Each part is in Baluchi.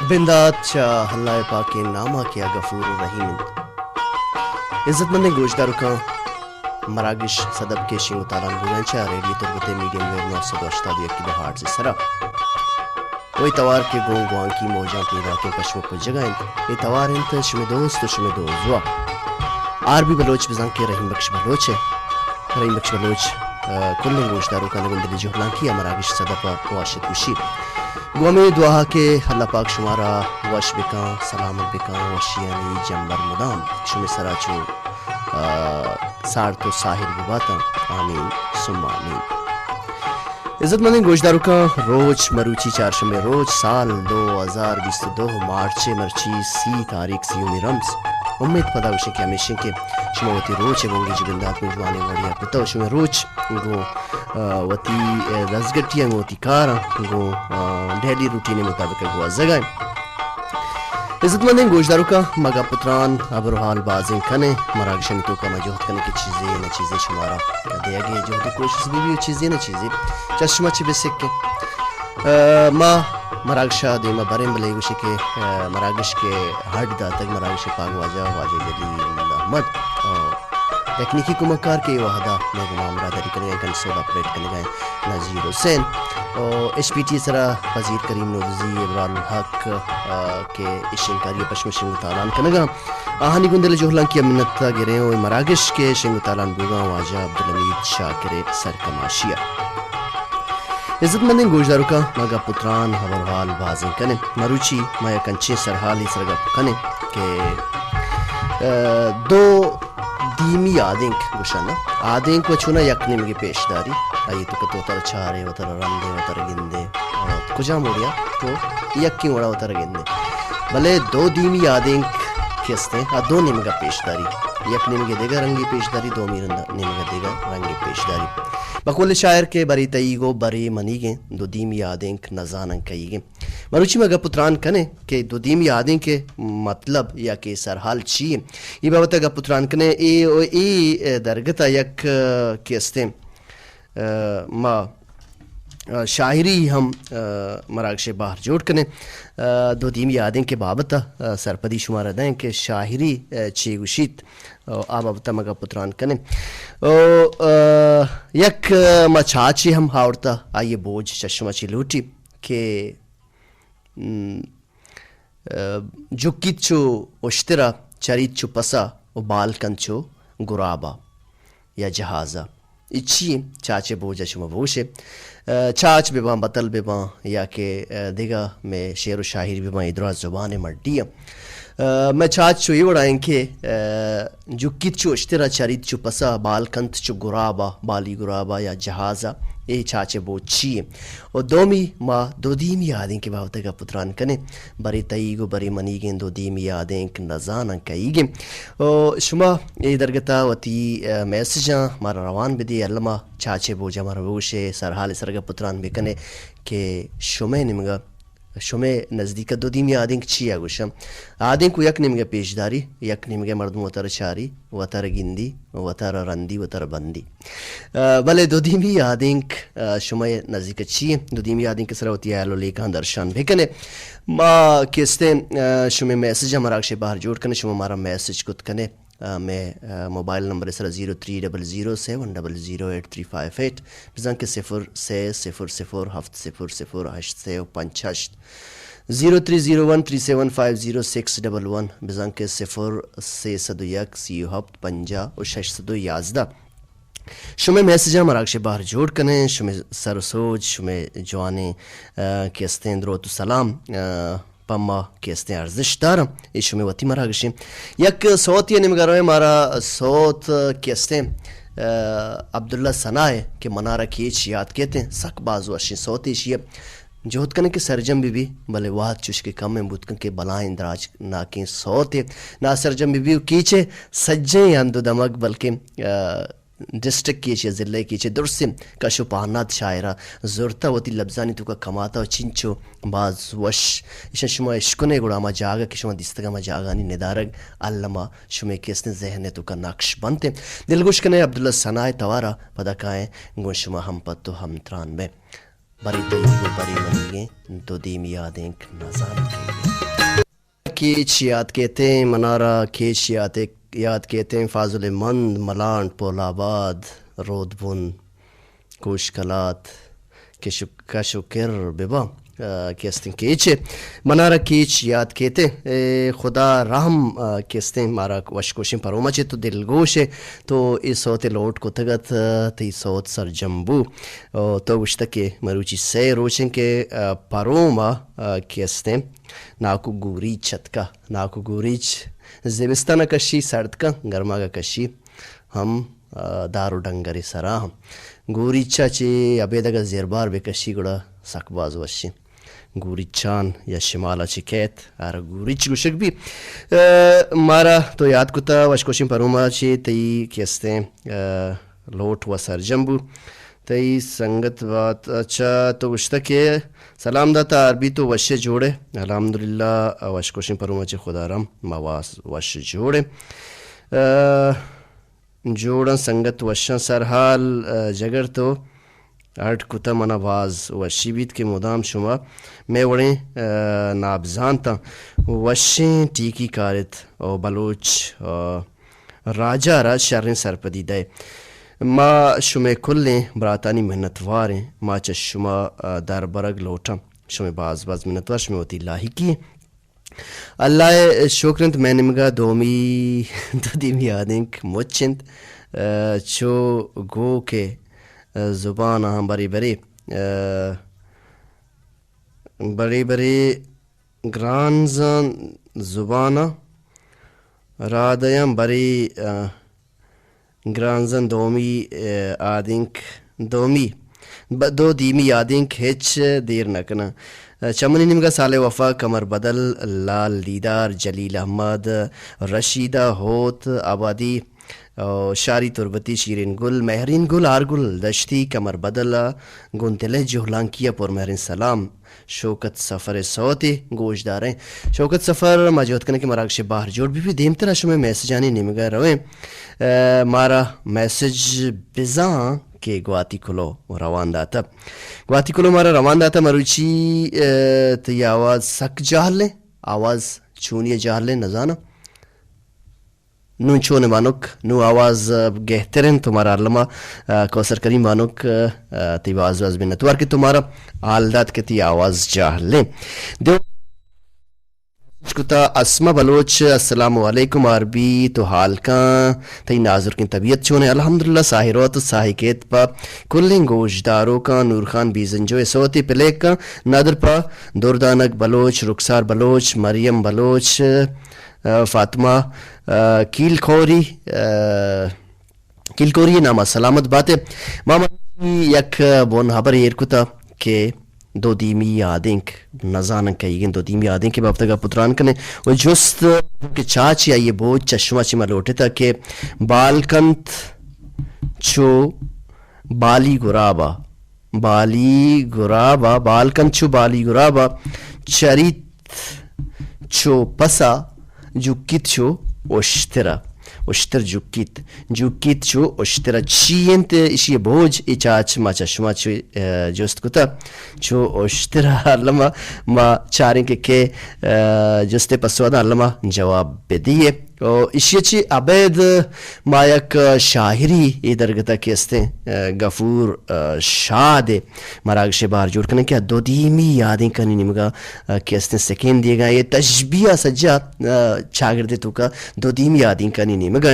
بندات چہ اللہ پاکیں ناما کہ آ غفور و رحیم انت۔ عزت مندیں گوشداروکاں، مراگش صدف کہ شنگ و تالان بوگاں چہ ریڈیو تربت میڈیم ویو نو سد و ہشتاد و یک کلو ہرٹز سرا۔ و اے توار کہ گوں گوانکی موجاں پیداکیں پشم پجگا انت۔ اے توار انت شمے دوست و شمے دوزوا آر بی بلوچ، بزاں کہ رحیم بخش بلوچ ء۔ رحیم بخش بلوچ، آ، کلیں گوشداروکاں گوں دلی جہلانکی ء مراگش صدف ء واشت گوشی۔ گوں ہمے دعا کہ اللہ پاک شمارا وش بکاں، سلامت بکاں، وشیانی جمبر مدام شمے سرا چو، آ، سارت و ساحر بباتاں۔ آمین ثم آمین۔ عزت مندیں گوشداروکاں، روچ مروچی چارشمبے روچ، سال دو ہزار بیست و دو، مارچ ء مرچی سی تاریخ، سیومی رمز۔ امید پدا گوشیں کہ ہمیشیں کہ شما وتی روچ ء گوں گیج بندات گوں جوانیں وڑے ء کتہ و شمے روچ گوں، آ، وتی، آ، دزگٹی ء گوں وتی کاراں گوں، آ، ڈیلی روٹین ء مطابق ء گوازگ ء انت۔ عزت مندیں گوشداروکاں، ما گپ و تران، ہبر و حال بازیں کنیں، مراگشانی توکا ما جہد کنیں کہ چیزے نہ چیزے شمارا دیگے جہد و کوشش بی بی و چیزے نہ چیزے چشمہ چہ بسکیں۔ آ، ما مراگشا دیما بریں، بلے گوشے کہ، آ، مراگش کے ہڈ داتگ مراگش پاگ واجہ، واجہ جلیل احمد۔ آ، تکنیکی کمکار کہ اے وہدا مئے گوما ہمراہداری کنگا ایں، کنسول آپریٹ کنگا ایں نذیر حسین۔ او ایچ پی ٹی سرا پذیر کریم نوروزی، ابرار الحق، آ، کہ اشنکاری پشم شنگ و تالان کنگا۔ آہانی گوں دل جہلانکی منت گریں و مراگش کے شنگ و تالان بوگا واجہ عبدالحمید شاکر سرکماشیا۔ عزت مندیں گوشداروکاں، ما گپ و تران، ہبر حال بازیں کنیں۔ مروچی ما یک انچیں سرحالے سر گپ کنیں کہ، آ، دو دیمی آدینک گوشن۔ آدینک و چونا یک نیمگے پیش داری۔ آئی تو کہ تو تر چارے، و تر رندے، و تر گندے۔ آ، کجام وڑیا تو یکیں وڑا و تر گندے۔ بلے دو دیمی آدینک کہ استیں، آ دو نیمگا پیش داری۔ یک نیمگے دگہ رنگی پیش داری، دومی رند-، نیمگا دگہ رنگی پیش داری۔ بقول شاعر کہ برے تئیگ و برے منیگیں، دو دیمی آدینک نزانن کئیگیں۔ مروچی ما گپ و تران کنیں کہ دو دیمی آدینک ء مطلب یا کہ سرحال چی انت؟ اے بابت ء گپ و تران کنیں۔ اے، اے درگت ء یک، آ، کہ استیں، آ، ما، آ، شاعری ہم، آ، مراگش ء بہر جوڑ کنیں۔ آ، دو دیمی آدینک ء بابت ء، آ، سرپدی شمارا دئیں کہ شاعری، آ، چی گوشیت، آ، آ بابت ء ما گپ و تران کنیں۔ او، آ، یک، آ، ما چاچے ہم آورتا، آئی ء بوج چہ شما چی لوٹی کہ م، آ، جکیت چو اشترا، چریت چو پسا و بال کنت چو گرابا یا جہازا۔ اے چی انت؟ چاچ ء بوج ء شما بگوش ئے۔ آ، چاچ بہ باں، بتل بہ باں، یا کہ، آ، دگہ مئے شعر و شاعری بہ باں، اے دراہ زبان ء مڈی ء۔ آ، مئے چاچ چو اے وڑا انت کہ، آ، جکیت چو اشترا، چریت چو پسا، بال کنت چو گرابا، بالی گرابا یا جہازا، اے چاچ ء بوج چی انت؟ و دومی ما دو دیمی آدینک ء بابت ء گپ و تران کنیں، برے تئیگ و برے منیگیں دو دیمی آدینک نزاناں کئیگیں۔ و شما اے درگت ء وتی، ء، میسجاں مارا روان بدے، الما چاچ ء بوجا مارا بگوش ئے، سرحال ء سر گپ و تران بکن ئے کہ شمئے نیمگا شمئے نزدیک ء دو دیمی آدینک چیا گوشاں؟ آدینک و یک نیمگے پیشداری، یک نیمگے مردم وتر چاری، وتر گندی، وتر رندی، وتر بندی۔ آ، بلے دو دیمی آدینک، آ، شمئے نزدیک چی انت؟ دو دیمی آدینک سرا وتی ہیال و لیکہاں درشان بکنے۔ ما کستیں، آ، شمئے میسج ہم مراگشے بہر جوڑ کنے، شما مارا میسج کت کنے۔ آ، مئے، آ، موبائل نمبر سرا zero three double zero seven double zero eight three five eight, بزاں کہ صفر سے صفر صفر ہفت صفر صفر ہشت سے و پنچ ہشت، zero three zero one three seven five zero six double one, بزاں کہ صفر سے سد و یک سی و ہفت پنجاہ و شش سد و یازدہ۔ شمئے میسجاں مراگشے بہر جوڑ کنیں، شمئے سر و سوج، شمئے جوانیں، آ، کہ استیں دروت و سلام، آ، پہ ما کہ استیں ارزشت داراں، اے شمئے وتی مراگشیں۔ یک سوتے ء نیمگا رویں، مارا سوت کہ استیں، آ، عبداللہ ثنا ء کہ منارا کیچ یات کیتیں، سک باز وشیں سوتے ایشی ء۔ جہد کنیں کہ سرجم بہ بی، بلے وہد چوش کہ کمیں بوت کن کہ بلائیں دراج ناکیں سوتے نا سرجم بہ بی و کیچ ء سجیں ہند و دمگ بلکیں، آ، ڈسٹرکٹ کیچ یا ضلع کیچ درستیں کش و پہنات شاعرا زرتا، وتی لبزانی توکا کماتا و چنچو باز وش ایشاں شما اشکنے، گڑا ہما جاگہ کہ شما دیستگ، ہما جاگہانی ندارگ الما شمے کہ استیں ذہن توکا نقش بنت۔ دلگوش کنے عبداللہ ثنا ء توارا، پدا کائیں گوں شما ہم پت و ہم تران بیں۔ برے تئی و برے منیگیں دو دیمی آدینک نزاناں کئیگیں۔ کیچ یات کیتیں، منارا کیچ یات، یات کیتیں، فاضل مند، ملانڈ، پول آباد، رودبن، کوش کلات، کش و، کش و کر ببا، آ، کہ استیں کیچ ء۔ منارا کیچ یات کیتیں، اے خدا رحم، آ، کہ استیں مارا وشکوشیں پروما چے تو دلگوش ئے، تو اے سوت لوٹ کتگ ات، آ، تئی سوت سرجم بو۔ او تو گوشتہ کہ مروچی سئے روچیں کہ، آ، پروما، آ، کہ استیں ناکو گوریچ اتکا۔ ناکو گوریچ زمستان ء کشی، سرد کن، گرماگ ء کشی ہم، آ، دار و ڈنگر ء سرا ہم۔ گوریچ ء چہ ابید اگاں زیربار بہ کشی گڑا سک باز وشیں۔ گوریچان یا شمال ء چہ کیت، آرا گوریچ گوشگ بی۔ آ، مارا تو یاد کتا وشکوشیں پروما چہ تئی کہ استیں، آ، لوٹ و سرجم بو۔ تئی سنگت بات، اچھا، تو گوشتہ کہ سلام داتا، آر بی تو وش جوڑے؟ الحمدللہ، وش کوشیں پروما چہ خدا رحم، ما واس وش جوڑے۔ آ، جوڑاں سنگت وشاں سرحال، آ، جگر تو اڈ کتا منا باز وشی بیت کہ مدام شما مئے وڑیں، آ، نابزانتاں وشیں ٹیکی کارت او بلوچ، آ، راجا را شریں سرپدی دئے۔ ما شمئے کلیں براتانی منتواریں۔ ما چہ شما، آ، دربرگ لوٹاں۔ شمئے باز باز منتوار، شمئے وتی لاحقی۔ اللہ ء شکر انت، مئے نیمگا دومی، دو دیمی آدینک مچ انت۔ آ، چو گو کہ، آ، زبان آں برے برے، آ، برے برے گرانزاں زباناں رادیاں برے، آ، گرانزاں دومی، آ، آدینک دومی، ب-، دو دیمی آدینک ہچ دیر نہ کناں۔ آ، چمنی نیمگا صالح وفا، قمر بدل، لال دیدار، جلیل احمد، رشیدہ ہوت، آبادی، او شاری تربتی، شیرین گل، مہرین گل، آر گل دشتی، قمر بدل، گوں دل ء جہلانکی ء پر مہرین سلام۔ شوکت سفر ء سوتے گوش داریں۔ شوکت سفر، ما جہد کنیں کہ مراگش ء بہر جوڑ بہ بی، دیمترا شمئے میسجانی نیمگا رویں۔ ء، مارا میسج بزاں کہ گواتی کلو روان داتہ۔ گواتی کلو مارا روان داتہ مروچی، ء، تئی آواز سک جہلیں، آواز چونی جہلیں نزاناں۔ نوں چون بانک، نوں آواز، آ، گہتر انت، تو مارا الما، آ، کوثر کریم بانک، آ، تئی باز باز منتوار کہ تو مارا حال دات کہ تئی آواز جاہلیں۔ دیو کتا اسما بلوچ، السلام علیکم آر بی، تو حال کن، تئی نازرکیں طبیعت چون ہے؟ الحمدللہ، ساہی روت و ساہی کیت پہ کلیں گوشداروکاں۔ نور خان بیزنجو ء سوتے پلے کن، نادر پہ دردانک بلوچ، رخسار بلوچ، مریم بلوچ، آ، فاطمہ، آ، کیلکوری، آ، کیلکوری نام ء سلامت باتے۔ ما مرچی یک بن ہبر ایر کتا کہ دو دیمی آدینک نزانن کئیگیں دو دیمی آدینک بابت ء گپ و تران کنیں و جست کہ چاچی آئی بوج چشمہ چی ما لوٹتا کہ بال کنت چو بالی گرابا، بالی گرابا، بال کنت چو بالی گرابا، چریت چو پسا، جکیت چو اشترا، اشتر جکیت، جکیت چو اشترا۔ چی انت ایشی بوج؟ ای چاچ ما چشما چو، اه، جست کتا چو اشترا۔ الما ما چاریں کہ کے، اه، جست پسوا دا، الما جواب بدیے۔ او ایشی چی ابید ما یک شاعری اے درگتا کہ استیں، اه، غفور، اه، شاد مراگش بار جوڑ کنیں کہ دو دیمی آدینکانی نیمگا، اه، کہ استیں سکین دیگا، اے تشبیہ سجا، اه، چاگردے توکا دو دیمی آدینکانی نیمگا۔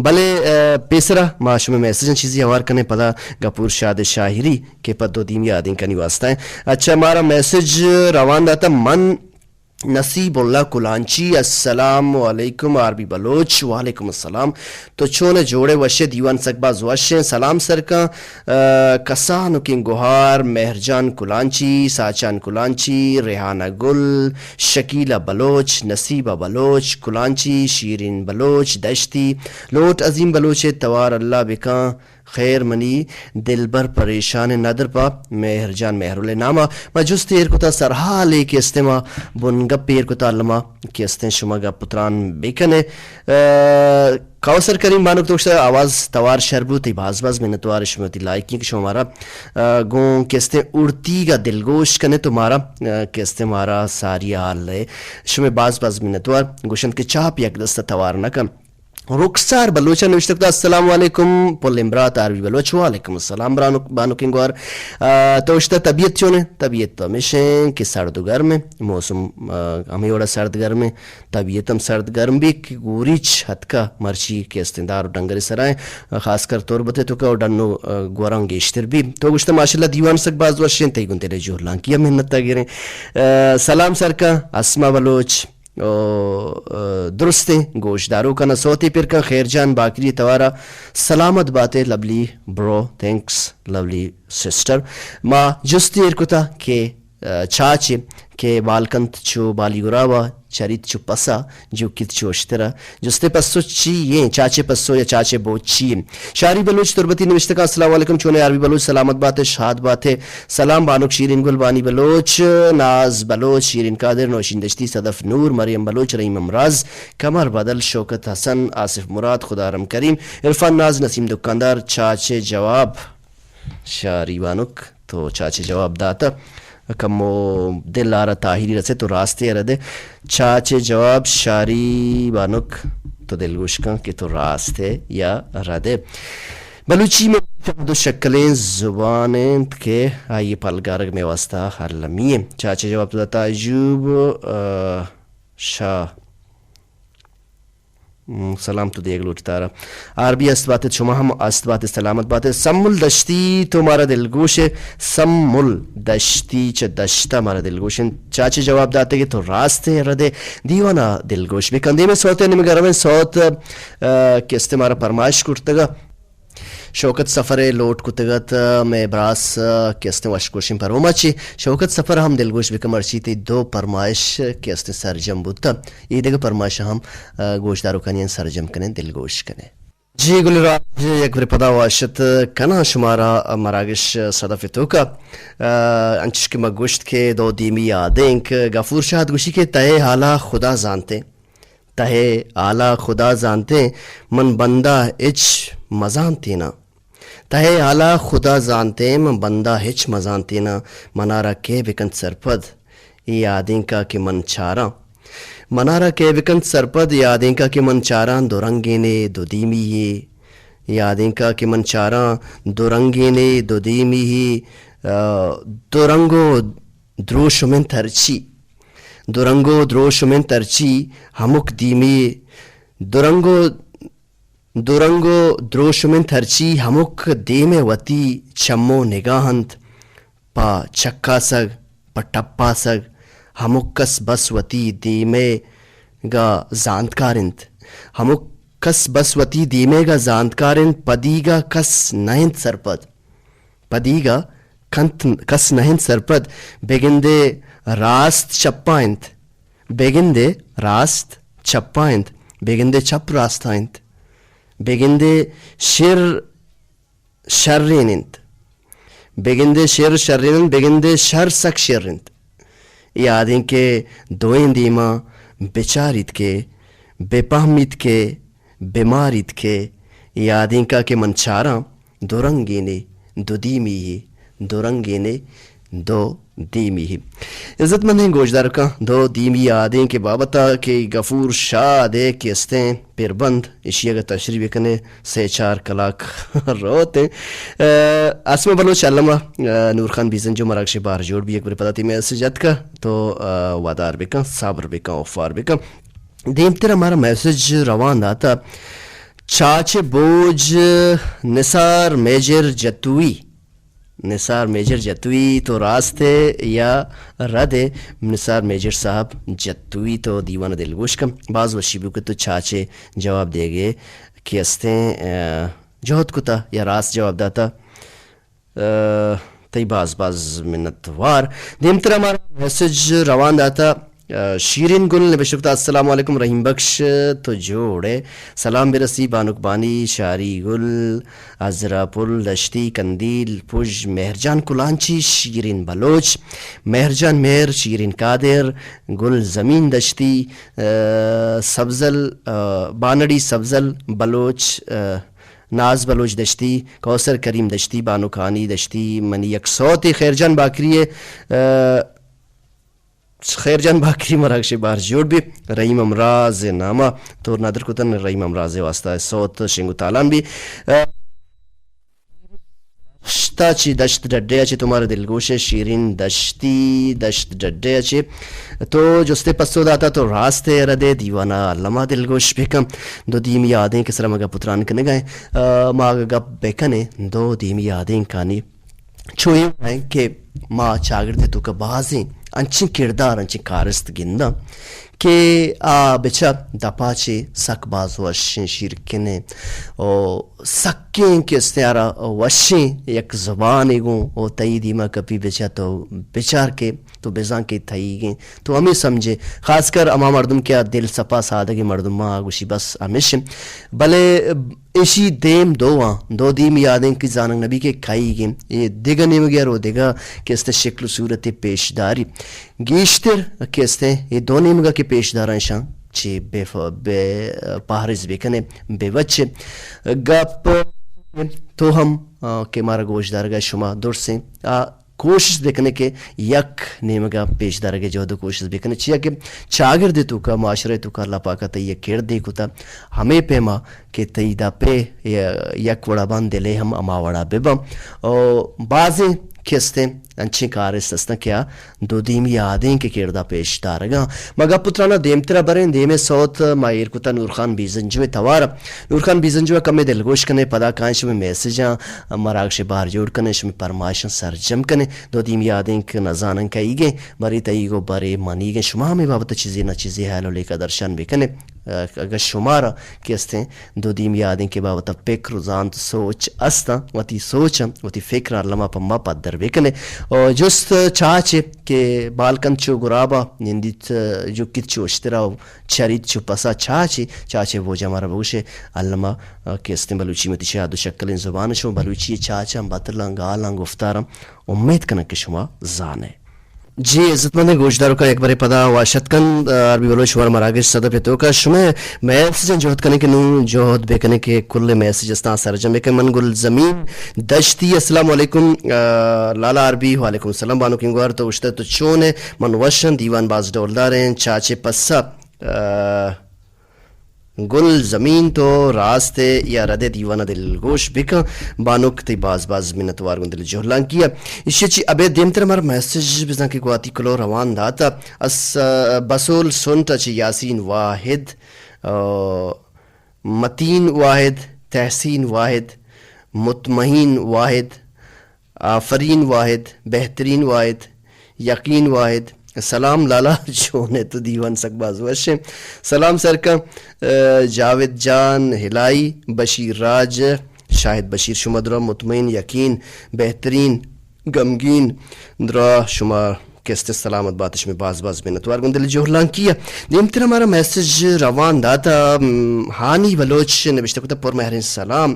بلے، اه، پیسرا ما شمئے میسجاں چیزی ہوار کنیں پدا غفور شاد شاعری کہ پہ دو دیمی آدینکانی واسطہ ہیں۔ اچھا، مارا میسج روان داتا من نصیب اللہ کلانچی، السلام علیکم آر بی بلوچ۔ وعلیکم السلام۔ تو چون جوڑے وشے؟ دیوان سک باز وشیں۔ سلام سرکاں، اه، کسانکیں گوہار، مہرجان کلانچی، ساچان کلانچی، ریحانہ گل، شکیلہ بلوچ، نصیبہ بلوچ، کلانچی، شیرین بلوچ، دشتی، لوٹ عظیم بلوچ توار اللہ بکاں۔ خیر منی دلبر پریشان ندر پا مہر جان مہرل ناما۔ ما جست ایر کتا سرحالے کہ استیں ما بنگپ ایر کتا الما کہ استیں شما گپ و تران بکنے۔ آ، کوثر کریم بانک تو گوشتہ آواز توار شر بوت، تئی باز باز منتوار شما وتی لائکی کہ شما مارا، آ، گوں کہ استیں اڑتیگا دلگوش کنے تو مارا، آ، کہ استیں مارا ساری حال ہے۔ شما باز باز منتوار۔ گوشنت کہ چاپ یک دست توار نہ کن۔ رخسار بلوچ ء نوشتہ کتہ، السلام علیکم پلیں برات آر بی بلوچ۔ وعلیکم السلام برانک-، بانکیں گوار۔ آ، تو اشتہ طبیعت چون ہے؟ طبیعت تو ہمیشیں کہ سرد و گرم ہے، موسم، آ، ہمیں وڑا سرد گرم ہے، طبیعت ہم سرد گرم بھی کہ گوریچ ہتکا مرچی کہ استیں دار و ڈنگر سرائیں، خاص کر تربت توکا و ڈنو، آ، گوراں گیشتر بھی۔ تو گوشتہ ماشاءاللہ دیوان سک باز وشیں، تئی گوں دل جہلانکی ہم منت گریں۔ آ، سلام سرکا اسما بلوچ۔ او، آ، درستیں گوشداروکاں سوتے پر کن۔ خیر جان باکری توارا سلامت باتے لولی برو، تھینکس لولی سسٹر۔ ما جستی ایر کتا کہ، آ، چاچے کہ بال کنت چو بالی گرابا، چریت چو پسا، جوکیت چو اشترا۔ جستے پسو چی ایں؟ چاچے پسو یا چاچے بوچ چی ایں؟ شاری بلوچ تربتی نوشتہ کن، السلام علیکم، چونے آر بی بلوچ، سلامت باتے، شاد باتے۔ سلام بانک شیرین گل بانی بلوچ، ناز بلوچ، شیرین قادر، نوشین دشتی، صدف نور، مریم بلوچ، رحیم امراز، قمر بدل، شوکت حسن، آصف مراد، خدارم کریم، عرفان ناز، نسیم دکاندار۔ چاچے جواب شاری بانک تو چاچے جواب داتا۔ کمو دل آرا تاہیری رسے تو راستے ردے۔ چاچے جواب شاری بانک تو دلگوش کن کہ تو راستے یا ردے۔ بلوچی میں چاہ دو شکلیں زبان انت کہ آئی پلگارگ میں واسطہ ہر لمی ہے۔ چاچے جواب تو داتا ایوب، آ، شاہ۔ ہم، سلام تو دیگ لوٹتارا۔ آر بی است باتت، شما ہم است باتت، سلامت باتت۔ سمل دشتی تو مارا دلگوش ہے، سمل دشتی چہ دشتا مارا دلگوش انت۔ چاچے جواب داتے کہ تو راست ہے ردے دیوانا دلگوش بکن۔ دیمے سوتے نمگا رویں سوت، آ، کہ استے مارا پرمائش کرتگا۔ شوکت سفر ء لوٹ کتگ ات، مئے براس ء کہ استیں وشکوشیں پروما چی شوکت سفر ہم دلگوش بکن، مرچی تئی دو پرمائش کہ استیں سرجم بوت، اے دگہ پرمائش ہم، ء، گوشداروکانی سرجم کنیں، دلگوش کنیں۔ جی گل راج، یک برے پدا واشت کناں شمارا مراگش صدف توکا، ء، انچش کہ ما گوشت کہ دو دیمی آدینک غفور شاد گوشی کہ تہے حالا خدا زانتے۔ تہے حالا خدا زانتیں، من بندا ہچ مزانتیناں۔ تہے حالا خدا زانتیں، من بندا ہچ مزانتیناں۔ منارا کئے بکنت سرپد، اے آدینکا کہ من چاراں۔ منارا کئے بکنت سرپد، اے آدینکا کہ من چاراں، دو رنگینے، دو دیمی یے۔ اے آدینکا کہ من چاراں، دو رنگینے، دو دیمی یے۔ آ، دو رنگ و دروشم انت ہرچی۔ دو رنگ و دروشم انت ہرچی ہمک دیمی، دو رنگ و، دو رنگ و دروشم انت ہرچی ہمک دیم ء وتی چم و نگاہ انت۔ پہ چکاسگ، پہ ٹپاسگ ہمک کس بس وتی دیم ء گا زانتکار انت۔ ہمک کس بس وتی دیم ء گا زانتکار انت، پدیگا کس نہ انت سرپد۔ پدیگا کنت کس نہ انت سرپد، بگندے راست چپا انت، بگندے راست چپا انت، بگندے چپ راستا انت، بگندے شر شرین انت، بگندے شر شرین انت، بگندے شر سک شر انت۔ یادیں کہ دوئیں دیما بچاریت کہ بپہمیت کہ بماریت کہ یادینکا کہ من چاراں دو رنگینے دو دیمی یے، دو رنگینے دو دیمی یے۔ عزت مندیں گوشدارکاں، دو دیمی آدینک ء بابت ء کہ غفور شاد ء کہ استیں پربند، ایشی اگہ تشریح بکنے، سے چار کلاک روت ایں۔ ء، آسمہ بلوچ علامہ، ء، نور خان بیزنجو مراگش بار جوڑ بی، یک برے پدا تی میسج اتکا تو، ء، ودار بکن، صبر بکن، اوفار بکن۔ دیمتر ہمارا میسج روان داتا، چاچ بوج نثار میجر جتوئی۔ نثار میجر جتوئی تو راست ہے یا رد ہے؟ نثار میجر صاحب جتوئی تو دیوان دلگوش کن۔ باز وشی بو کہ تو چاچے جواب دیگے کہ استیں، ء، جہد کتا یا راست جواب داتا۔ ء، تئی باز باز منتوار۔ دیمتر ہمارا میسج روان داتا، آ، شیرین گل نبشتہ کتہ، السلام علیکم رحیم بخش، تو جوڑ ئے؟ سلام برسی بانک بانی، شاری گل، ازرا پل، دشتی، کندیل پژ، مہرجان کلانچی، شیرین بلوچ، مہرجان مہر، شیرین قادر، گل زمین دشتی، آ، سبزل، آ، بانڑی سبزل بلوچ، آ، ناز بلوچ دشتی، کوثر کریم دشتی، بانک ہانی دشتی، منی یک سوتے خیر جان باکری ءِ، آ، خیر جان باکری مراگش بار جوڑ بی۔ رحیم امراز نامہ تور نادر کتن، رحیم امراز واسطہ سوت شنگ و تالان بی۔ آ، دشتا چی دشت ڈڈے چی تمہارا دلگوش ہے، شیرین دشتی دشت ڈڈے چی تو جستے پسو داتا تو راست ہے، ردے دیوانا علمہ دلگوش بکم۔ دو دیمی یادیں کہ سر مگا پتران کنگا ہیں، آ، ما اگا گپ بکنے دو دیمی یادیں کانی چو اے وڑ انت کہ ما چاگرد ءِ توکا بازیں انچیں کردار، انچیں کارست گنداں کہ آ بچار دپا چہ سک باز وشیں، شیرکنیں و سکیں کہ استیں آرا وشیں یک زبانے گوں و تئی دیما کپی، بچار تو بچار کہ تو بزاں کہ تئیگیں، تو ہمے سمجھے۔ خاص کر ہما مردم کہ آ دل سپا سادگیں مردماں، آ گوشی بس ہمیش انت۔ بلے ایشی دیم دو آں، دو دیم یادیں کہ زانگ نبی کہ کئیگیں۔ اے دگہ نیمگے رو دگہ کہ استیں شکل و صورت پیش داری۔ گیشتر کہ استیں اے دو نیمگا کہ پیش داراں، ایشاں چہ بے ف-، بے پہرز بکنے، بے وچے۔ گپ تو ہم، آ، کہ مارا گوش دارگا شما درسیں، آ، کوشش بکنے کہ یک نیمگا پیش دارگے جہد و کوشش بکنے، چیا کہ چاگرد توکا، معاشرہ توکا اللہ پاکا تئی یک کردے کتا، ہمے پیما کہ تئی دپے یک وڑا بان، دلے ہم ہما وڑا بباں۔ او بازیں کہ استیں انچیں کارست استاں کہ آ دو دیمی آدیں کہ کردا پیش دارگاں۔ ما گپ و ترانا دیمترا بریں، دیمے سوت ما ایر کتا نور خان بیزنجو توارا۔ نور خان بیزنجو کمے دلگوش کنے، پدا کائیں شمے میسجاں، مراگش بار جوڑ کنے، شمے پرمائشاں سرجم کنے۔ دو دیمی آدیں کہ نزانن کئیگیں، برے تئیگو برے منیگیں۔ شما ہمے بابت چیزے نہ چیزے حیال و لیکہ درشان بکنے۔ اگہ شمارا کہ استیں دو دیمی آدیں کہ بابت پکر و زانت سوچ استاں، وتی سوچاں، وتی فکراں الما پہ ما پدر بکنے۔ و جست چاچے کہ بالکن چو گرابا نندیت، جکیت چو اشترا و چریت چو پسا، چاچے، چاچے بوجا مارا بگوشے، الما کہ استیں بلوچی متی شاد و شکلیں زبان، شما بلوچی چاچاں، بتلاں، گالاں، گفتاراں امیت کناں کہ شما زانے۔ جی، عزت مندیں گوشداروکاں، یک برے پدا وش اتک کن، آ، آر بی بلوچ شمارا مراگش صدف ءِ توکا شمئے میسجاں جہد کنیں کہ نوں جہد بکنیں کہ کل میسج استاں سرجم بکنیں۔ من گل زمین دشتی، السلام علیکم، آ، لالا آر بی، وعلیکم السلام بانک انگوار، تو گوشتہ تو چون ئے؟ من وشاں، دیوان باز ڈولدار ایں، چاچے پسہ، آ، گل زمین تو راست ئے یا رد ئے، دیوان ءَ دلگوش بکن۔ بانک تئی باز باز منتوار گوں دل جہلانکی ءَ۔ ایشی ءَ چی ابید دیمتر مارا میسج بزاں کہ گواتی کلو روان داتا۔ اس، بسول سنٹ ءَ چی یاسین واحد، آ، متین واحد، تحسین واحد، مطمئن واحد، آفرین واحد، بہترین واحد، یقین واحد۔ سلام لالا، چون ئے تو؟ دیوان سک باز وش ایں۔ سلام سرکاں، آ، جاوید جان ہلائی، بشیر راج، شاہد بشیر، شما درا مطمئن، یقین، بہترین، غمگین، درا شما کہ است سلامت بات، شمے باز باز منتوار گوں دل جہلانکی ءَ۔ دیمتر مارا میسج روان داتا، ام، ہانی بلوچ نبشتہ کتا، پر مہریں سلام۔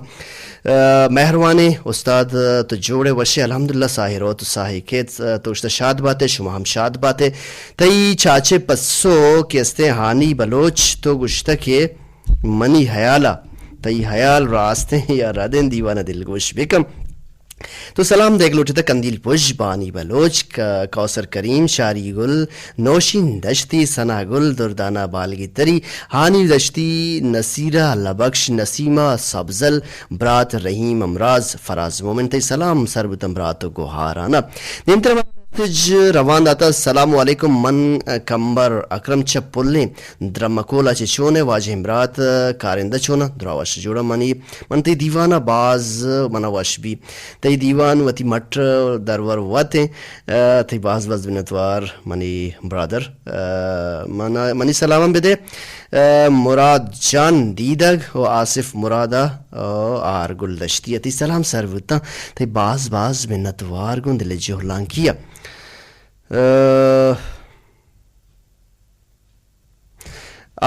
آ، مہروانیں استاد، تو جوڑ ئے وش ئے؟ الحمدللہ ساہی رو تو ساہی کیت، تو اشتہ شاد بات ئے، شما ہم شاد بات ئے۔ تئی چاچے پسو کہ استیں ہانی بلوچ، تو گوشتہ کہ منی حیالا، تئی حیال راستیں یا ردیں، دیوان ءَ دلگوش بکن۔ تو سلام دیگ لوٹتہ کندیل پژ، بانی بلوچ، ک-، کوثر کریم، شاری گل، نوشین دشتی، ثنا گل، دردانہ بالگی تری، ہانی دشتی، نصیرہ، اللہ بخش، نسیمہ، سبزل، برات رحیم امراز، فراز مومن۔ تئی سلام سر بوتن برات و گوہارانا۔ دیمتر میسج روان داتا، السلام علیکم، من کمبر اکرم چہ پلیں درمکولا چہ، چون ئے واجہیں برات، کارندہ چون اَنت؟ دراہ وش جوڑ اَنت۔ منی، من تئی دیوان ءَ باز منا وش بی۔ تئی دیوان وتی مٹ درور وت ایں۔ آ، تئی باز باز منتوار منی برادر۔ آ، منا، منی سلام ہم بدے۔ آ، مراد جان دیدگ و آصف مراد ءَ، آ، آر گل دشتی ءَ۔ تئی سلام سر بوتاں۔ تئی باز باز منتوار گوں دل جہلانکی ءَ۔ آ،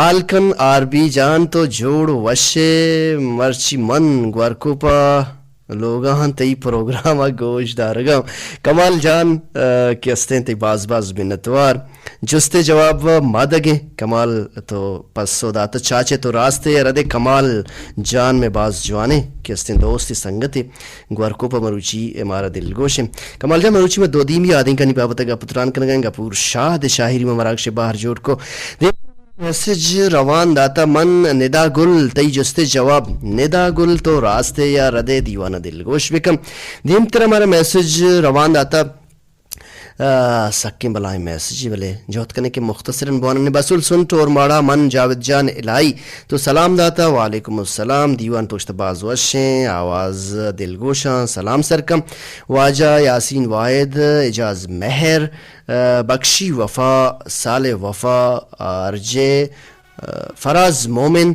آلکن آر بی جان تو جوڑ وشے، مرچی من گورکوپا لوگاں تئی پروگرام ء گوش دارگاں۔ کمال جان، آ، کہ استیں تئی باز باز منتوار۔ جستے جواب ما دگیں۔ کمال تو پسو دات چاچے تو راستے ردے۔ کمال جان میں باز جوانے کہ استیں دوست سنگتے۔ گورکوپ ء مروچی ء مارا دلگوش انت۔ کمال جان، مروچی ما دو دیمی آدینکانی بابت ء گپ ء تران کنگ ء ایں۔ گپور شاد ء شاعری ما مراگش ء بہر جوڑ کو۔ دیم میسج روان داتا من ندا گل، تئی جست ء جواب۔ ندا گل تو راست ء یا رد ء دیوان ء دلگوش بکن۔ دیمتر ء مارا میسج روان داتا آ، سکیں بلاہیں میسجے، بلے جہد کنیں کہ مختصراً بوانیں۔ بسول سنٹ اور ماڑا من جاوید جان الہی تو سلام داتا۔ وعلیکم السلام۔ دیوان تو اشت باز وشیں، آواز دلگوشاں۔ سلام سرکم۔ واجہ یاسین واحد، اعجاز مہر، آ، بخشی وفا، صالح وفا، آر جے، فراز مومن،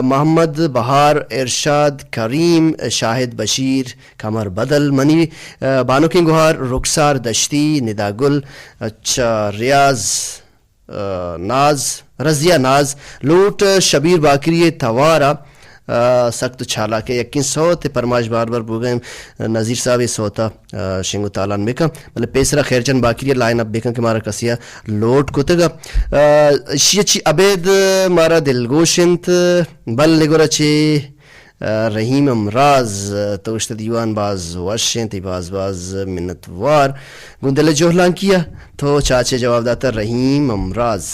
محمد بہار، ارشاد کریم، شاہد بشیر، قمر بدل، منی بانکیں گہار، رخسار دشتی، ندا گل، اچھا، ریاض، ناز، رضیہ ناز، لوٹ شبیر باقری توارا، سخت چالاک ء یکیں سوت ء پرماش بار بار بوگیں نذیر صاحب ء سوت ء آ، شنگ و تالان بکن، بلے پیسرا خیر جان باقری ء لائن اپ بکن کہ مارا کسے ء لوٹ کتگ۔ آ، اشی ء چی ابید مارا دلگوش انت، بل نگورا چے، آ، رحیم امراز، تو اشت دیوان باز وش انت، باز باز منتوار۔ گوں دل جہلانکی ء تو چاچے جواب داتا رحیم امراز۔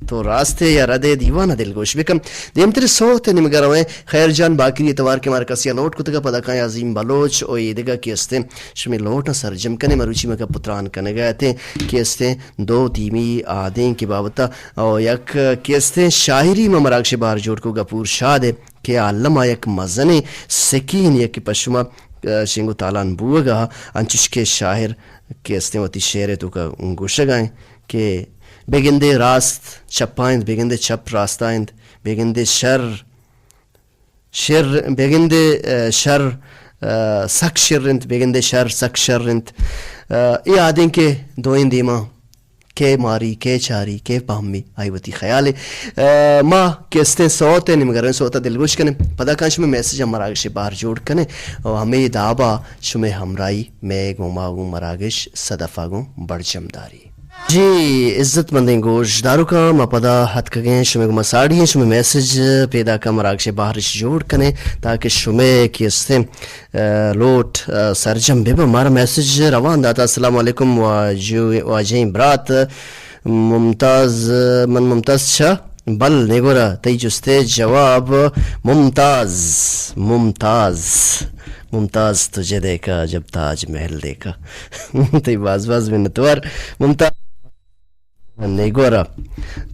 تو راستے یا ردے دیوان ء دلگوش بکن۔ دیمتر سوت ء نیمگا رویں۔ خیر جان باقری ء توار کہ مارا کسے ء لوٹ کتگ ء پدا کاں عظیم بلوچ او ایدگہ کہ استیں شمے لوٹاں سرجم کنیں۔ مروچی مکہ پتران کنگ ء اتیں کہ استیں دو تیمی آدیں کہ بابت ء او یک کہ استیں شاعری ما مراگش بہر جوڑ کو گپور شاد ء کہ عالم ء یک مزنیں سکین یک پشما شنگ و تالان بوگ ء انچش کہ شاعر کہ استیں وتی شعر ء توکا گوشگ ء انت کہ بگندے راست چپا انت، بگندے چپ راستا انت، بگندے شر، شر، بگندے، آ، شر، آ، سک شر انت، بگندے شر سک شر انت۔ آ، اے آدیں کہ دوئیں دیما کئے ماری، کئے چاری، کئے پہمی، آئی وتی خیال ء۔ آ، ما کہ استیں سوت ء نیمگریں سوت ء دلگوش کنیں، پدا کاں شمے میسج ء مراگش ء بہر جوڑ کنیں و ہمے دابا شمے ہمراہی مئے گوں ما گوں مراگش صدف ء گوں برجم داری۔ جی، عزت مندیں گوش داروکاں، ما پدا اتکگیں شمے گوما ساڑی ایں، شمے میسج پیداکاں مراگش ء بہرش جوڑ کنیں تاکہ شمے کہ استیں، آ، لوٹ، آ، سرجم بہ بہ۔ مارا میسج روان داتا، السلام علیکم واجو-، واجہیں برات ممتاز، من ممتاز چہ بل نگورا تئی جستے جواب ممتاز، ممتاز، ممتاز تجھے دیکھا جب تاج محل دیکھا۔ تئی باز باز منتوار ممتاز۔ نگورا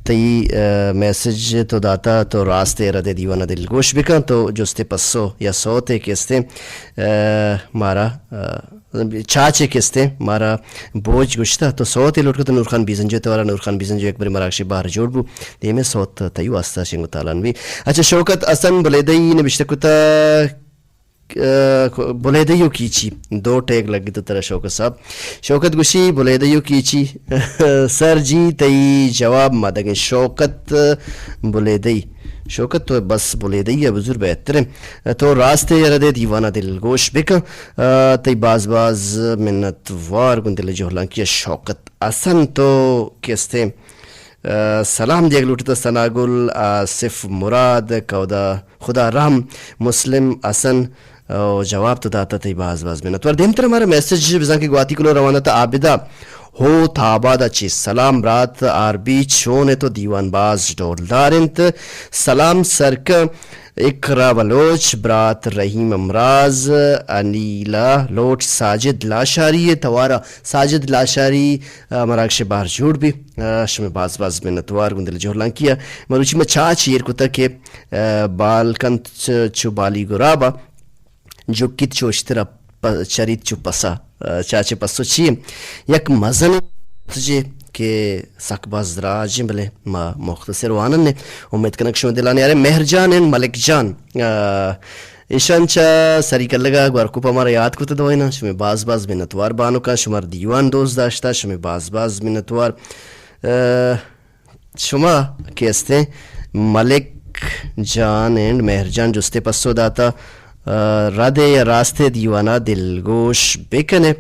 تئی، آ، میسج تو داتا تو راست ء رد ء دیوان ء دلگوش بکن تو جست ء پسو یا سوت ء کہ استیں، آ، مارا، آ، چاچے کہ استیں مارا بوج گوشتہ تو سوت ء لوٹ کت نور خان بیزنجو توارا نور خان بیزنجو یک بری مراگش بہر جوڑ بو دیمے سوت تئی واسطہ شنگ و تالان بی۔ اچھا شوکت حسن بلیدئی نبشتہ کتہ، آ، بلیدئی و کیچی دو ٹیگ لگی تو ترا شوکت صاحب۔ شوکت گوشی بلیدئی و کیچی سر جی تئی جواب ما دگیں شوکت بلیدئی۔ شوکت تو بس بلیدئی ء بزور بہتریں۔ تو راست ء رد ء دیوان ء دلگوش بکن۔ آ، تئی باز باز منت وار گوں دل جہلانکی ء شوکت حسن تو کہ استیں، آ، سلام دیگ لوٹتہ ثنا گل، آصف مراد، کودا، خدا رحم، مسلم حسن، او جواب تو داتا تئی باز باز منت وار۔ دیمتر ہمارا میسج بزاں کہ گواتی کلو روان داتا عابدہ ہو تھاباد ء چہ سلام برات آر بی چون ء تو دیوان باز ڈولدار انت۔ سلام سرکن اقرا بلوچ برات رحیم امراز انیلا لوٹ ساجد لاشاری ء توارا ساجد لاشاری ء مراگش بہر جوڑ بی۔ ء شمے باز باز منتوار گوں دل جہلانکی ء۔ مروچی ما چاچ ایر کتگ کہ ء بال کنت چ-، چو بالی گراب ء جکیت چو اشتر ء پ-، چریت چو پس ء۔ ء چاچ ء پسو چی انت؟ یک مزنیں میسجے کہ سک باز دراج انت، بلے ما مختصر وانن ایں۔ امید کنگ شما دلانی آرے۔ مہر جان اینڈ ملک جان، ء ایشان چہ سری کلگ ء گورکوپ ء مارا یات کت دوئیناں۔ شمے باز باز منتوار بانکاں، شمار دیوان دوست داشتہ، شمے باز باز منتوار۔ ء شما کہ استیں، ملک جان اینڈ مہر جان جستے پسو داتا، آ، ردے یا راستے دیوانا دلگوش بکنے۔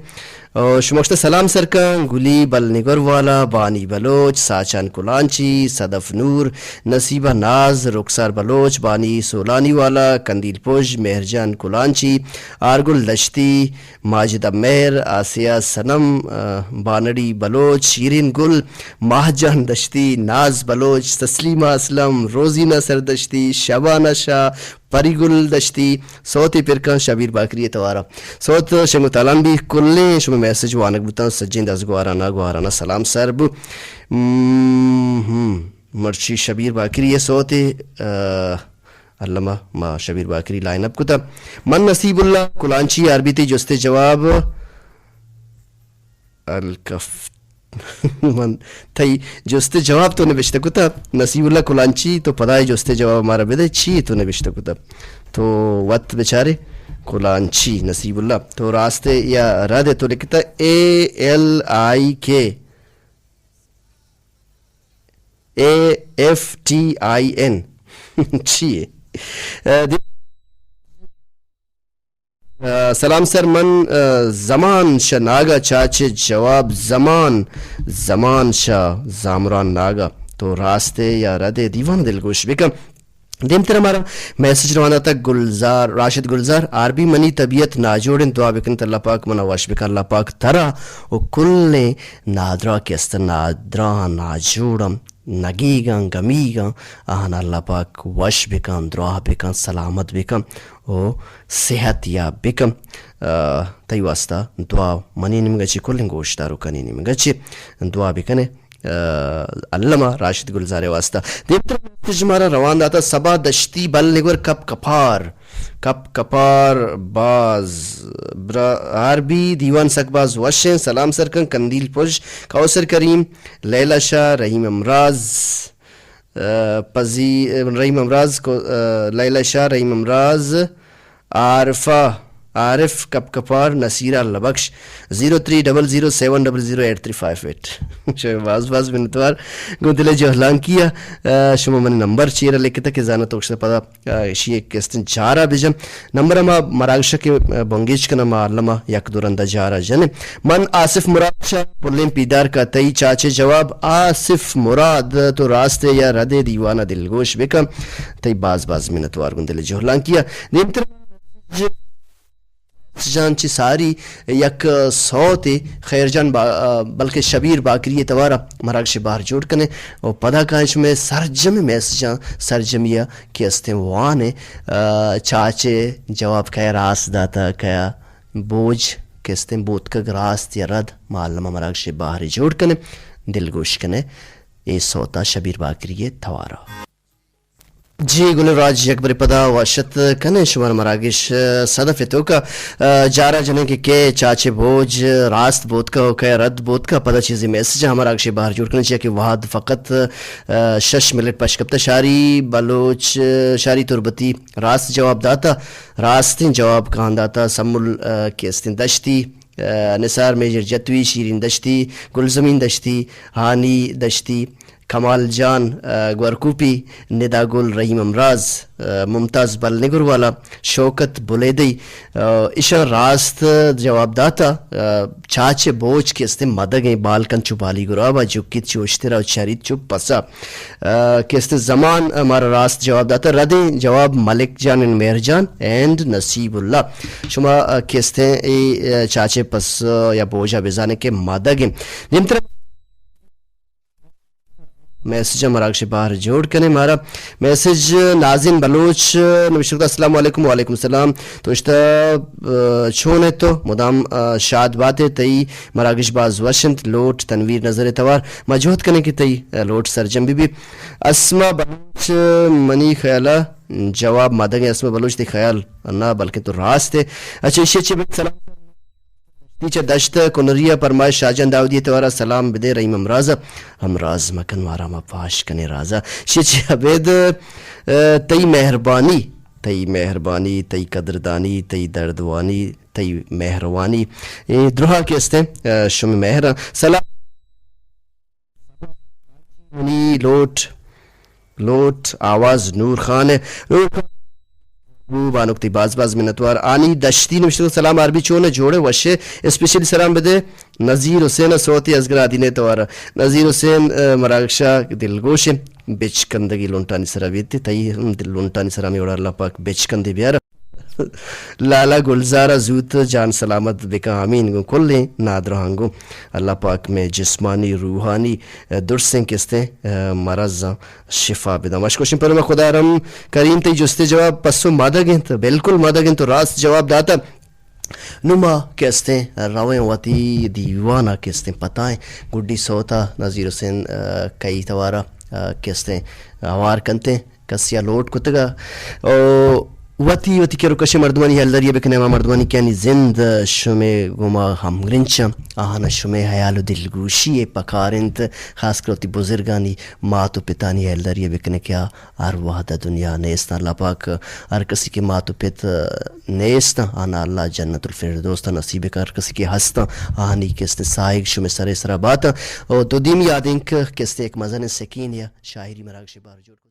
او شما گوشتہ سلام سرکن، گلی بل نگر والا، بانی بلوچ، ساچان کلانچی، صدف نور، نصیبہ ناز، رخسار بلوچ، بانی سولانی والا، کندیل پژ، مہرجان کلانچی، آرگل دشتی، ماجدہ مہر، آسیہ صنم، آ، بانڑی بلوچ، شیرین گل، ماہ جان دشتی، ناز بلوچ، تسلیمہ اسلم، روزینہ سردشتی، شبانہ شاہ، پری گل دشتی، سوتے پرکاں شبیر باکری ءِ توارا۔ سوت شنگ و تالان بی، کلیں شمئے میسج وانگ بوتاں، سجیں دزگوارانا گوارانا سلام سر بو۔ م-، ہم، مرچی شبیر باکری ءِ سوتے، آ، الما ما شبیر باکری لائن اپ کتا۔ من نصیب اللہ کلانچی، آر بی تی جستے جواب الکف۔ من تئی جست جواب تو نبشتہ کتا، نصیب اللہ کلانچی، تو پدا اے جست جواب مارا بدے، چی تو نبشتہ کتا؟ تو وت بچارے، کلانچی نصیب اللہ، تو راست یا رد تو لکھتا، اے L I K, A F T I N. چی ہے؟ آ، دی- آ، سلام سر، من، آ، زمان شہ ناگا چاچے جواب، زمان، زمان شہ زامران ناگا۔ تو راستے یا ردے، دیوان دلگوش بکن۔ دیمتر ہمارا میسج روان داتا گلزار، راشد گلزار، آر بی منی طبیعت ناجوڑ انت، دعا بکن اللہ پاک منا وش بکن، اللہ پاک ترا و کلیں نادراہ کہ است نادراہ ناجوڑم۔ نگیگاں، گمیگاں، آہاں اللہ پاک وش بکن، دراہ بکن، سلامت بکن و صحت یاب بکن۔ آ، تئی واسطہ دعا منی نیمگا چی، کلیں گوشداروکانی نیمگا چی دعا بکنے۔ آ، الما راشد گلزارے واسطہ۔ دیمتر میسج مارا روان داتا، صبا دشتی بل نگور کپ کپار۔ کپ کپار باز برا آر بی دیوان سک باز وشیں۔ سلام سرکن کندیل پژ، کوثر کریم، لیلا شاہ، رحیم امراز، آ، پزی، رحیم امراز کو، آ، لیلا شاہ، رحیم امراز، عارفہ، عارف کپ کپار، Nasira Allah Bakhsh, zero three double zero seven double zero eight three five eight. شما باز باز منتوار گوں دل جہلانکی ءَ، آ، شما من نمبر چیر لکھتا کہ زانت وقت پدا آ، ایشی ءِ کہ استیں جارا بجن۔ نمبر ءَ ما مراگش ءَ کہ، آ، بنگیج کناں، ما الما یک دو رندا جارا جنیں۔ من آصف مراد شاہ پلیں پیدار کا، تئی چاچے جواب آصف مراد، تو راستے یا ردے، دیوانا دلگوش بکن۔ تئی باز باز منتوار گوں دل جہلانکی ءَ۔ دیمتر جان چہ ساری یک سوتے خیر جان با-، بلکہ شبیر باکری ءِ توارا مراگش ءِ بہر جوڑ کنے و پدا کائیں شمئے سرجمیں میسجاں، سرجمی ءَ کہ استیں وانے، آ، چاچے جواب کئے راست داتا، کئے بوج کہ استیں بوتکگ، راست یا رد، ما الما مراگش ءِ بہر جوڑ کنے، دلگوش کنے اے سوتا شبیر باکری ءِ توارا۔ جی گل راج، یک برے پدا وش اتک کنیں شمارا مراگش، آ، صدف ءِ توکا، آ، جارا جنیں کہ کئے چاچے بوج راست بوتکا و کئے رد بوتکا، پدا چیزے میسج ہم مراگش ءِ بہر جوڑ کنیں، چیا کہ وہد فقط، آ، شش منٹ پش کپتا۔ شاری بلوچ، آ، شاری تربتی راست جواب داتا، راستیں جواب کہاں داتا، سمل، آ، کہ استیں دشتی، آ، نثار میجر جتوی، شیرین دشتی، گلزمین دشتی، ہانی دشتی، کمال جان، آ، گورکوپی، ندا گل، رحیم امراز، آ، ممتاز بل نگروالا، شوکت بلیدئی، آ، ایشاں راست جواب داتا، آ، چاچے بوج کہ استیں مدگیں، بال کنت چو بالی گرابا، جکیت چو اشترا و چریت چو پسا۔ آ، کہ استیں زمان، آ، مارا راست جواب داتا، ردیں جواب ملک جان اینڈ مہر جان اینڈ نصیب اللہ۔ شما، آ، کہ استیں اے، آ، چاچے پس، آ، یا بوجا بزانے کہ مدگیں۔ دیمتر میسج ءَ مراگش ءِ بہر جوڑ کنے مارا۔ میسج نازین بلوچ نوشتہ کتہ، السلام علیکم۔ وعلیکم السلام۔ تو اشتہ، آ، چون ئے تو؟ مدام، آ، شاد باتے۔ تئی مراگش باز وش انت۔ لوٹ تنویر نظر ءِ توار۔ ما جہد کنیں کہ تئی، آ، لوٹ سرجم بہ بی۔ اسما بلوچ، منی خیال ءَ جواب مدگیں۔ اسما بلوچ، تئی خیال نہ بلکہ تو راست ئے۔ اچھا، ایشی ءَ چہ بہ سلام۔ تئی چہ دشت کنری ءَ پرمائش شاہ جان داودی ءِ توارا، سلام بدے رحیم ہمراز ءَ۔ ہمراز مکن مارا، ما پاش کنیں راز ءَ۔ شی چہ ابید، آ، تئی مہربانی، تئی مہربانی، تئی قدردانی، تئی دردوانی، تئی مہروانی، اے درہا کہ استیں، آ، شمئے مہر ءَ۔ سلام۔ منی لوٹ لوٹ آواز نور خان ءِ۔ نور خان بانک تئی باز باز منتوار۔ آنی دشتی نوشتگ، سلام آر بی، چون ئے؟ جوڑ ئے، وش ئے؟ اسپیشلی سلام بدے نذیر حسین ءَ، سوتی ازگر آدینہ ءِ توار ءَ۔ نذیر حسین، آ، مراگش ءَ دلگوش ایں، بچکندگی لنٹانی سرا بیت، تئی ہم دل لنٹانی سرا ہمے وڑا اللہ پاک بچکندے بیار۔ لالا گلزار ءَ زوت جان سلامت بکن، آمین۔ گوں کلیں نادراہاں گوں اللہ پاک مئے جسمانی، روحانی، آ، درسیں کستیں، آ، مرضاں شفا بداں۔ وش گوشیں پرما خدارم کریم، تئی جست ءِ جواب پسو مدگ انت، بالکل مدگ انت، تو راست جواب داتا۔ نوں ما کہ استیں رویں وتی دیوان ءَ کہ استیں پتائیں گڈی سوت ءَ نذیر حسین، آ، کئی توار ءَ، آ، کہ استیں ہوار کنتیں، کسی ءَ لوٹ کتگ ءَ۔ او وتی، وتی کر و کشیں مردمانی ہیالداری ءَ بکن ئے، ہما مردمانی کہ آنی زند شمے گوما ہمگرنچ اں، آہاں شمے ہیال و دلگوشی ءِ پکار انت، خاص کر وتی بزرگانی، مات و پتانی ہیالداری ءَ بکن ئے کہ آ ہر وہد ءَ دنیا ءَ نیست اں۔ اللہ پاک ہر کسی کہ مات و پت نیست اں، آناں اللہ جنت الفردوس ءَ نصیب کن۔ ہر کسی کہ ہست اں، آہانی کہ استیں ساہگ شمے سرے سرا بات اں۔ او دو دیمی آدینک کہ استیں یک مزنیں سکین یا شاعری مراگشے بار جوڑ کت۔